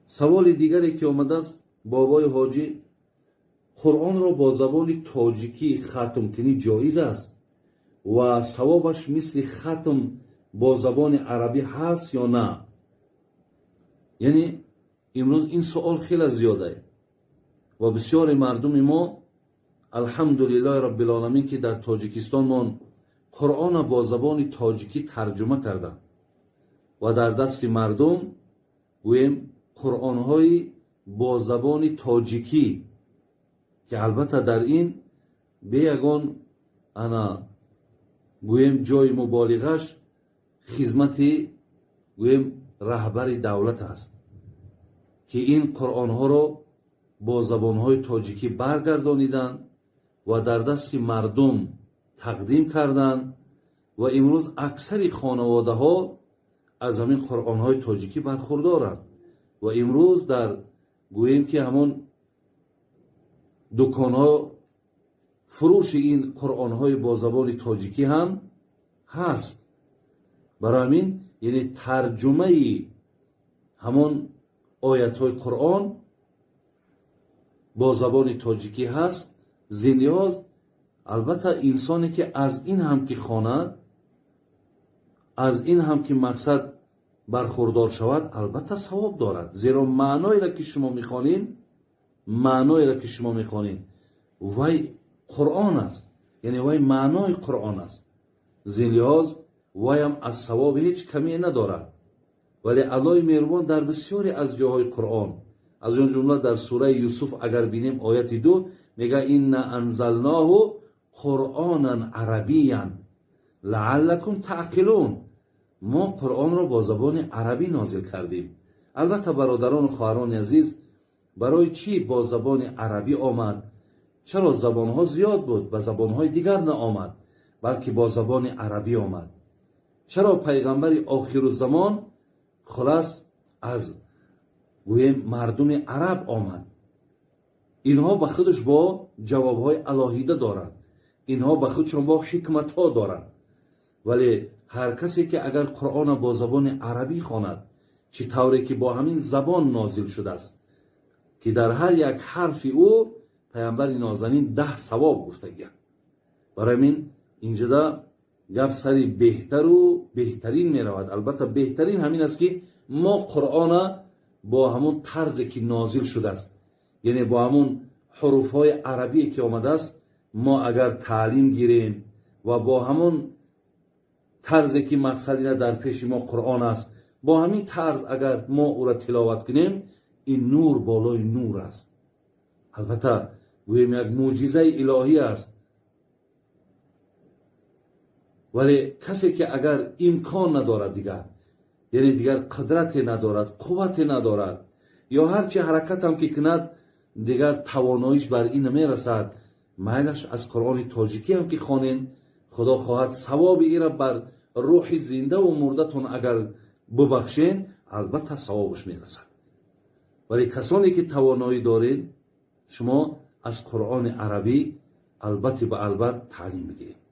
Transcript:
Саволи дигаре ки омадааст: бобои ҳоҷӣ, Қуръонро бо забони тоҷикӣ хатмкунӣ ҷоиз аст ва савобаш мисли хатм бо забони арабӣ ҳаст ё на? Яъне имрӯз ин суол хеле зиёда ва бисёри мардуми мо, алҳамдулиллоҳи роббилоламин, ки дар Тоҷикистонмон Қуръона бо забони тоҷикӣ тарҷума карданд ва дар дасти мардум, гӯем, қуръонҳои бо забони тоҷикӣ, ки албатта дар ин бе ягон ана, гӯем, ҷои муболиғаш хизмати, гӯем, раҳбари давлат аст, ки ин қуръонҳоро бо забонҳои тоҷикӣ баргардониданд ва дар дасти мардум тақдим карданд ва имрӯз аксари хонаводаҳо аз ҳамин қуръонҳои тоҷикӣ бархурдоранд. Ва имрӯз дар, гӯем, ки ҳамон дуконҳо фурӯши ин қуръонҳои бо забони тоҷикӣ ҳам ҳаст. Барои ҳамин, яъне тарҷумаи ҳамон оятҳои Қуръон бо забони тоҷикӣ ҳаст. Зин лиҳоз, албатта, инсоне ки аз ин ҳам ки хонад, аз ин ҳам ки мақсад бархурдор шавад, албатта савоб дорад, зеро маъноеро ки шумо мехонед, маъноеро ки шумо мехонед, вай Қуръон аст, яъне вай маънои Қуръон аст. Зин лиҳоз вайам аз савоб ҳеҷ камие надорад. Вале Аллоҳи меҳрубон дар бисёре аз ҷоҳои Қуръон, аз он ҷумла дар сураи Юсуф агар бинем, ояти 2, мега: «Инна анзалноҳу қуръонан арабиян лааллакум таъқилун». Мо Қуръонро бо забони арабӣ нозил кардем. Албатта, бародарону хоҳарони азиз, барои чӣ бо забони арабӣ омад? Чаро забонҳо зиёд буд, ба забонҳои дигар наомад, балки бо забони арабӣ омад? Чаро пайғамбари охирузамон, хулас, аз, гӯем, мардуми араб омад? Инҳо ба худаш бо ҷавобҳои алоҳида доранд, инҳо ба худшон бо ҳикматҳо доранд. Вале ҳар касе ки агар Қуръонро бо забони арабӣ хонад, чӣ тавре ки бо ҳамин забон нозил шудааст, ки дар ҳар як ҳарфи ӯ пайғамбари нозанин 10 савоб гуфтагиям. Барои ҳамин инҷода гап сари беҳтару беҳтарин меравад. Албатта, беҳтарин ҳамин аст, ки мо Қуръона бо ҳамон тарзе ки нозил шудааст, яъне бо ҳамон ҳуруфҳои арабие ки омадааст, мо агар таълим гирем ва бо ҳамон тарзе ки мақсад ина дар пеши мо Қуръон аст, бо ҳамин тарз агар мо ӯра тиловат кунем, ин нур болои нур аст. Албатта, гӯем, як мӯъҷизаи илоҳӣ аст. Вале касе ки агар имкон надорад дигар, яъне дигар қудрате надорад, қуввате надорад ё ҳарчи ҳаракатам ки кунад, дигар тавоноиш бар ин намерасад, майлаш, аз Қуръони тоҷикӣ ҳам ки хонен, Худо хоҳад, савоби ира бар рӯҳи зиндаву мурдатон агар бубахшен, албатта савобаш мерасад. Вале касоне ки тавоноӣ доред, шумо аз Қуръони арабӣ албатта ба албат таълим бигиред.